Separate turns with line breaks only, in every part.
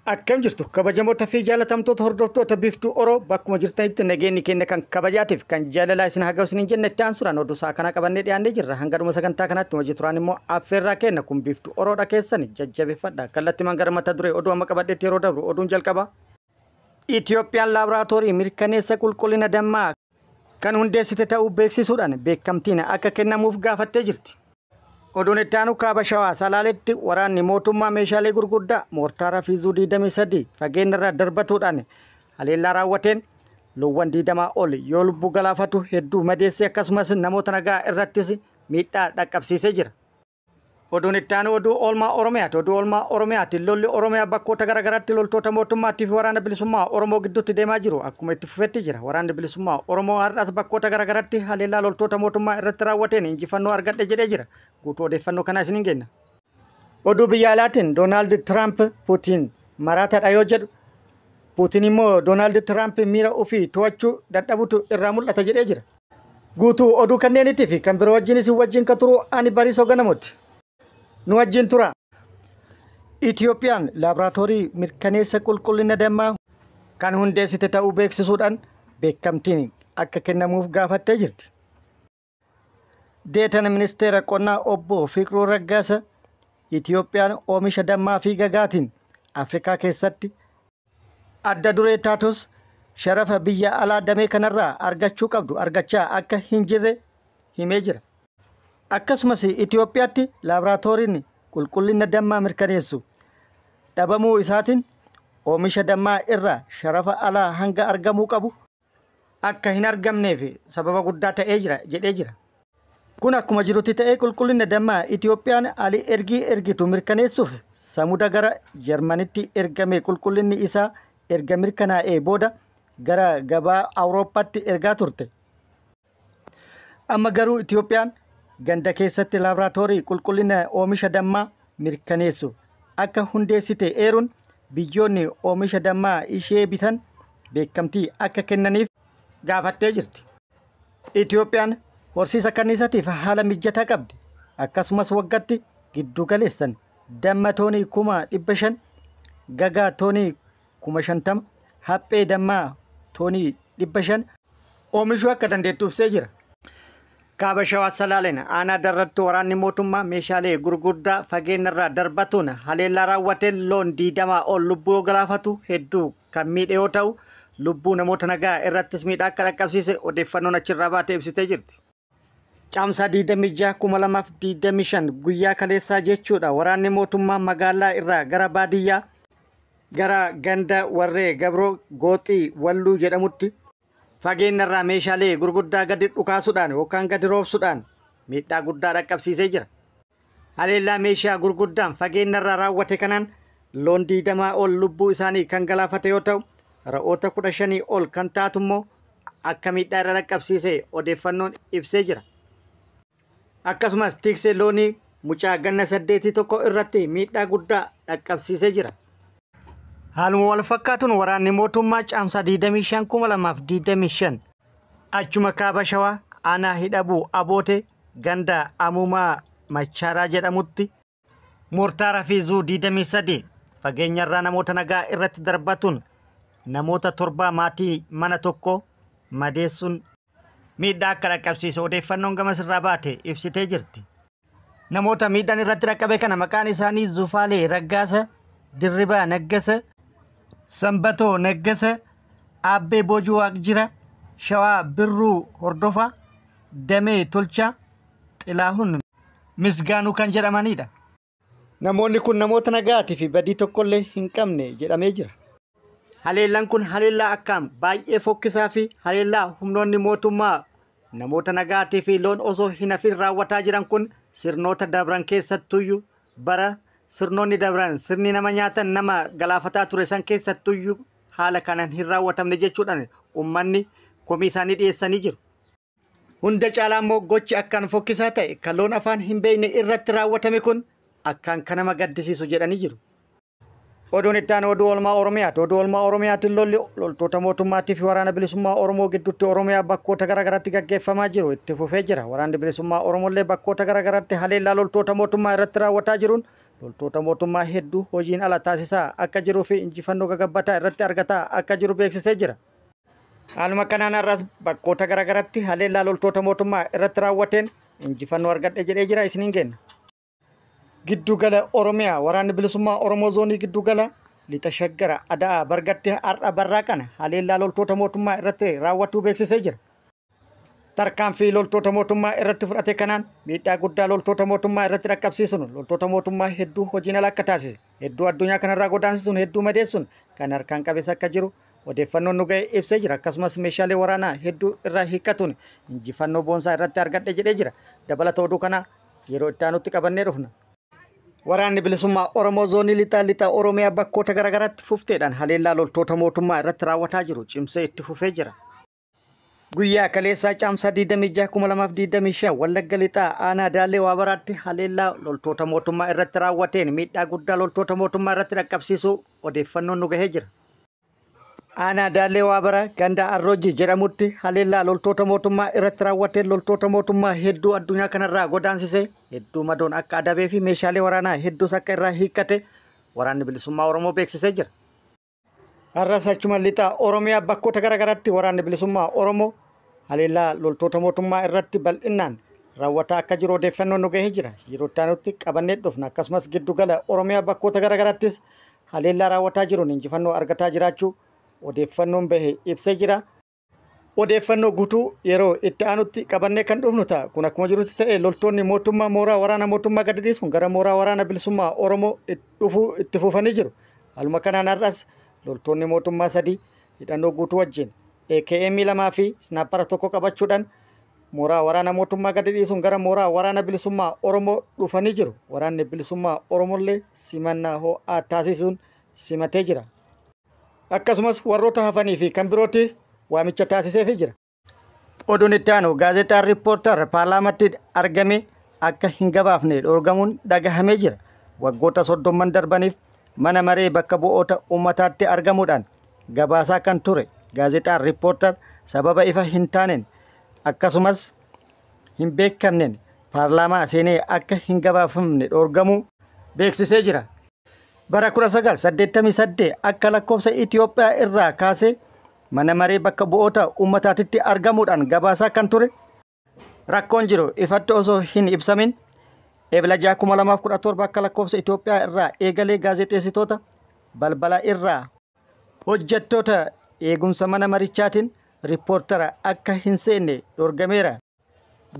Akkam jirtu kabajamoota fi jaalatamtoota hordoftoota Biiftuu Oroo, bakkuma jirtanitti nageenyi keenya kan kabajaatiif kan jaalalaa isin haa ga'u isiniin jenne. Itti aansuudhaan oduu isaa kana qabannee dhiyaannee jirra. Hanga dhuma sagantaa kanaatti hojii turaan immoo affeerraa kenna. Kun Biiftuu Oroodha, keessan jajjabeeffadha. Kallattii gara mata duree oduu amma qabadheetti yeroo dabru, oduun jalqaba. Itoophiyaan laaboraatoorii mirkaneessa qulqullina dammaa kan hundeessite ta'uu beeksisuudhaan beekamtiin akka kennamuuf gaafattee jirti. Oduun itti aanu, kaaba Shawaa Salaaletti waraanni mootummaa meeshaalee gurguddaa moortaara fi zuu 23 fageenya irraa darbatuudhaan haleellaa raawwateen loowwan 20 ol yoo lubbuu galaafatu, hedduu madeessee, akkasumas namoota nagaa irrattis miidhaa dhaqqabsiisee jira. Oduun itti aanu oduu oolmaa Oromiyaati. Oduu oolmaa Oromiyaati. Lolli Oromiyaa bakkoota garaagaraatti loltoota mootummaatii fi waraana bilisummaa Oromoo gidduutti deemaa jiru akkuma itti fufetti jira. Waraanni bilisummaa Oromoo har'as bakkoota garaagaraatti haleellaa loltoota mootummaa irratti raawwateen injifannoo argadhe jedhee jira. Guutuu odeeffannoo kanaa isiniin kenna. Oduu biyya alaatiin, Doonaald Tiraamp Puutiin maraataadha yoo jedhu, Puutiin immoo Doonaald Tiraamp miira ofii to'achuu dadhabutu irraa mul'ata jedhee jira. Guutuu oduu kanneenitii fi kan biroo wajjin isin wajjin kan turu ani Bariisoo Ganamooti. Nu wajjin tura. Itoophiyaan laaboraatoorii mirkaneessa qulqullina dammaa kan hundeessite ta'uu beeksisuudhaan beekamtiin akka kennamuuf gaafattee jirti. Deetan ministeera qonnaa obbo Fiqiruu Raggaasa Itoophiyaan oomisha dammaa fi gagaatiin Afrikaa keessatti adda duree taatus, sharafa biyya alaa damee kanarraa argachuu qabdu argachaa akka hin jirre himee jira. Akkasumas Itoophiyaatti laaboraatooriin qulqullina dammaa mirkaneessu dhabamuu isaatiin oomisha dammaa irraa sharafa alaa hanga argamuu qabu akka hin argamneef sababa guddaa ta'ee jira jedhee jira. Kun akkuma jirutti ta'ee, qulqullina dammaa Itoophiyaan ali ergii ergitu mirkaneessuuf samuda gara Jarmanitti ergame qulqullinni isaa erga mirkanaa'ee booda gara gabaa Awurooppaatti ergaa turte. Amma garuu Itoophiyaan ganda keessatti laaboraatoorii qulqullina oomisha dammaa mirkaneessu akka hundeessite eeruun, biyyoonni oomisha dammaa ishee bitan beekamtii akka kennaniif gaafattee jirti. Itoophiyaan horsiisa kanniisatiif haala mijataa qabdi. Akkasumas waggaatti giddu galeessan damma toonii 500,000, gagaa toonii 50,000, haphee dammaa toonii 500 oomishuu akka dandeettu ibsee jira. Kaaba Shawaa Salaaleen aanaa Darratti waraanni mootummaa meeshaalee gurguddaa fageenya irraa darbatuun haleellaa raawwateen loon 20 ol lubbuu galaafatu, hedduu kan miidhe yoo ta'u, lubbuu namoota nagaa irrattis miidhaa akka dhaqqabsiise odeeffannoon achirraa baatee ibsitee jirti. Caamsaa 26 2025, guyyaa kaleessaa jechuudha, waraanni mootummaa magaalaa irraa gara baadiyyaa gara ganda Warree Gabroo Gooxii Walluu jedhamutti fageenya irraa meeshaalee gurguddaa gadi dhukaasuudhaan yookaan gadi roobsuudhaan miidhaa guddaa dhaqqabsiisee jira. Haleellaa meeshaa gurguddaan fageenya irraa raawwate kanaan loon 20 ol lubbuu isaanii kan galaafate yoo ta'u, re'oota 15 ol kan taatu immoo akka miidhaa irra dhaqqabsiise odeeffannoon ibsee jira. Akkasumas tiksee loonii mucaa ganna 8 tokko irratti miidhaa guddaa dhaqqabsiisee jira. Haaluma wal fakkaatuun waraanni mootummaa Caamsaa 25 2025 achuma kaaba Shawaa aanaa Hidhabuu Aboote ganda Amumaa Machaaraa jedhamutti moortaara fi zuu 23 fageenyarraa namoota nagaa irratti darbatuun namoota 7 maatii mana tokko madeessuun miidhaa akka dhaqqabsiise odeeffannoon gama sirraa baate ibsitee jirti. Namoota miidhaan irratti dhaqqabe kana maqaan isaanii Zufaalee Raggaasa, Dirribaa Naggasa, Sanbatoo Naggasa, Aabbee Boojuu Waaqjira, Shawaa Birruu Hordofaa, Damee Tolchaa, Xilaahun Misgaanuu kan jedhamanidha. Namoonni kun namoota nagaatii fi badii tokkollee hin qabne jedhamee jira. Haleellaan kun haleellaa akkaan baay'ee fokkisaa fi haleellaa humnoonni mootummaa namoota nagaatii fi loon osoo hin hafin raawwataa jiran kun sirnoota dabran keessattuyyuu, bara sirnoonni dabran sirni nama nyaatan nama galaafataa ture san keessattuyyuu haala kanaan hin raawwatamne jechuudhaan uummanni komii isaanii dhiyeessanii jiru. Hunda caalaa immoo gochi akkaan fokkisaa ta'e kan loon afaan hin beekne irratti raawwatame kun akkaan kan nama gaddisiisu jedhanii jiru. Oduun itti aanu oduu oolmaa Oromiyaati. Oduu oolmaa Oromiyaatiin lolli loltoota mootummaatii fi waraana bilisummaa Oromoo gidduutti Oromiyaa bakkoota garaagaraatti gaggeeffamaa jiru itti fufee jira. Waraanni bilisummaa Oromollee bakkoota garaagaraatti haleellaa loltoota mootummaa irratti raawwataa jiruun loltoota mootummaa hedduu hojiin ala taasisaa akka jiruu fi injifannoo gagabbataa irratti argataa akka jiru beeksisee jira. Haaluma kanaan har'as bakkoota garaagaraatti haleellaa loltoota mootummaa irratti raawwateen injifannoo argadhe jedhee jira isiniin kenna. Giddugala Oromiyaa waraanni bilisummaa Oromoo zoonii giddugala lixa shaggara Ada'aa Bargatti har'a barraaqana haleellaa loltoota mootummaa irratti raawwatuu beeksisee jira. Tarkaanfii loltoota mootummaa irratti fudhate kanaan miidhaa guddaa loltoota mootummaa irratti dhaqqabsiisuun loltoota mootummaa hedduu hojiin ala akka taasise hedduu addunyaa kanarraa godaansisuun hedduu madeessuun kan harkaan qabeessa akka jiru odeeffannoon nu ga'e ibsee jira. Akkasumas meeshaalee waraanaa hedduu irraa hiikkatuun injifannoo boonsaa irratti argadhe jedhee jira. Dabalata oduu kana yeroo itti aanutti qabannee dhufna. Waraanni bilisummaa Oromoo zoonii lixaa lixa Oromiyaa bakkoota garaagaraatti fufteedhaan haleellaa loltoota mootummaa irratti raawwataa jiru cimsee itti fufee jira. Guyyaa kaleessaa caamsaa 26 2025 Wallagga lixaa aanaa Daalee Waabaraatti haleellaa loltoota mootummaa irratti raawwateen miidhaa guddaa loltoota mootummaa irratti dhaqqabsiisuu odeeffannoon nu gahee jira. Aanaa Daalee Waabara ganda Arroojii jedhamutti haleellaa loltoota mootummaa irratti raawwateen loltoota mootummaa hedduu addunyaa kanarraa godaansise hedduu madoon akka adabee fi meeshaalee waraanaa hedduus akka irraa hiikkate waraanni bilisummaa Oromoo beeksisee jira. Har'as achuma lixaa Oromiyaa bakkoota garaagaraatti waraanni bilisummaa Oromoo haleellaa loltoota mootummaa irratti bal'inaan raawwataa akka jiru odeeffannoon nu gahee jira. Yeroo itti aanutti qabannee dhufna. Akkasumas giddugala Oromiyaa bakkoota garaagaraattis haleellaa raawwataa jiruun injifannoo argataa jiraachuu odeeffannoon bahe ibsee jira. Odeeffannoo guutuu yeroo itti aanutti qabannee kan dhufnu ta'a. Kun akkuma jirutti ta'e loltoonni mootummaa mooraa waraana mootummaa gadi dhiisuun gara mooraa waraana bilisummaa Oromoo dhufuu itti fufanii jiru. Haaluma kanaan har'as loltoonni mootummaa sadii hidhannoo guutuu wajjin AKM 2 fi snaappara 1 qabachuudhaan mooraa waraana mootummaa gadi dhiisuun gara mooraa waraana bilisummaa Oromoo dhufanii jiru. Waraanni bilisummaa Oromollee simannaa ho'aa taasisuun simatee jira. Akkasumas warroota hafanii fi kan birootti waamicha taasiseefii jira. Oduun itti aanu gaazexaan Riippoortar paarlaamaatti argame akka hin gabaafne dhorgamuun dhagahamee jira. Waggoota 30 darbaniif mana maree bakka bu'oota uummataatti argamuudhaan gabaasaa kan ture gaazexaan Riippoortar sababa ifa hin taaneen akkasumas hin beekamneen paarlaamaa seenee akka hin gabaafamne dhorgamuu beeksisee jira. Bara 1988 akka lakkoofsa Itoophiyaa irraa kaasee mana maree bakka bu'oota uummataatti argamuudhaan gabaasaa kan ture rakkoon jiru ifatti osoo hin ibsamin Ebla 2017 akka lakkoofsa Itoophiyaa irraa eegalee gaazexeessitoota balbala irraa hojjettoota eegumsa mana marichaatiin riippoortara akka hin seenne dhorgameera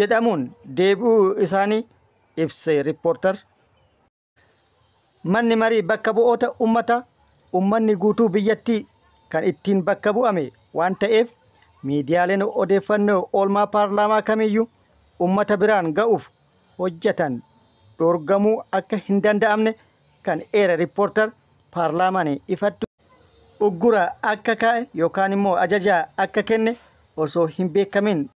jedhamuun deebi'uu isaanii ibse riippoortar. Manni marii bakka bu'oota uummataa uummanni guutuu biyyattii kan ittiin bakka bu'ame waan ta'eef miidiyaaleen odeeffannoo oolmaa paarlaamaa kamiyyuu uummata biraan ga'uuf hojjetan dhorgamuu akka hin danda'amne kan eera riippoortar paarlaamaan ifatti uggura akka kaa'e yookaan immoo ajaja akka kenne osoo hin beekamin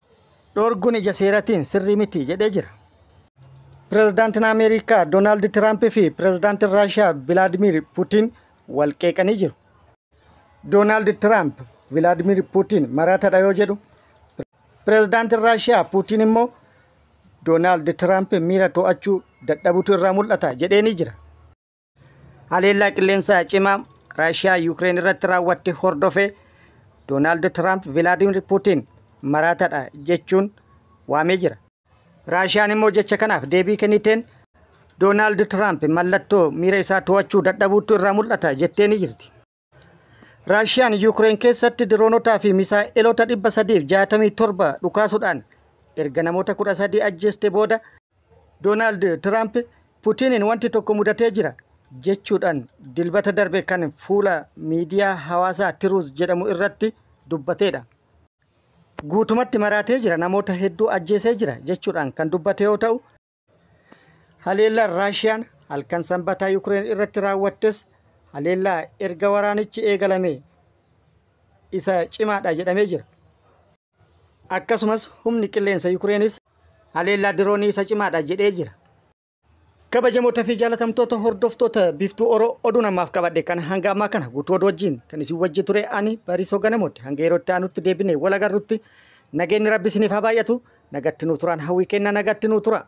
dhorguun ija seeratiin sirrii miti jedhee jira. Pireezidaantiin Ameerikaa Doonaald Tiraamp fi pireezidaantiin Raashiyaa Vilaadimir Puutiin wal qeeqanii jiru. Doonaald Tiraamp Vilaadimir Puutiin maraataadha yoo jedhu, pireezidaantiin Raashiyaa Puutiin immoo Doonaald Tiraamp miira to'achuu dadhabuutu irraa mul'ata jedheenii jira. Haleellaa qilleensaa cimaa Raashiyaa Yuukireen irratti raawwatte hordofee Doonaald Tiraamp Vilaadimir Puutiin maraataadha jechuun waamee jira. Raashiyaan immoo jecha kanaaf deebii kenniteen Doonaald Tiraamp mallattoo miira isaa to'achuu dadhabuutu irraa mul'ata jettee ni jirti. Raashiyaan Yuukireen keessatti diroonotaa fi misaa'eloota 367 dhukaasuudhaan erga namoota 13 ajjeeste booda Doonaald Tiraamp Puutiniin wanti tokko mudatee jira jechuudhaan dilbata darbe kan fuula miidiyaa hawaasaa Tiruuz jedhamu irratti dubbateedha. Guutumatti maraatee jira, namoota hedduu ajjeesee jira jechuudhaan kan dubbate yoo ta'u, haleellaan Raashiyaan halkan sanbataa Yuukireen irratti raawwattes haleellaa erga waraanichi eegalame isa cimaadha jedhamee jira. Akkasumas humni qilleensa Yuukireenis haleellaa diroonii isa cimaadha jedhee jira. Kabajamoota fi jaalatamtoota hordoftoota Biiftuu Oroo oduu namaaf qabadhe kan hanga ammaa kana guutuu oduu wajjin kan isin wajji ture ani Bariisoo Ganamooti. Hanga yeroo itti aanutti deebinee wal agarrutti nageenyi Rabbi isiniif haa baay'atu. Nagatti nuu turaan hawwii kenna, nagatti nuu tura.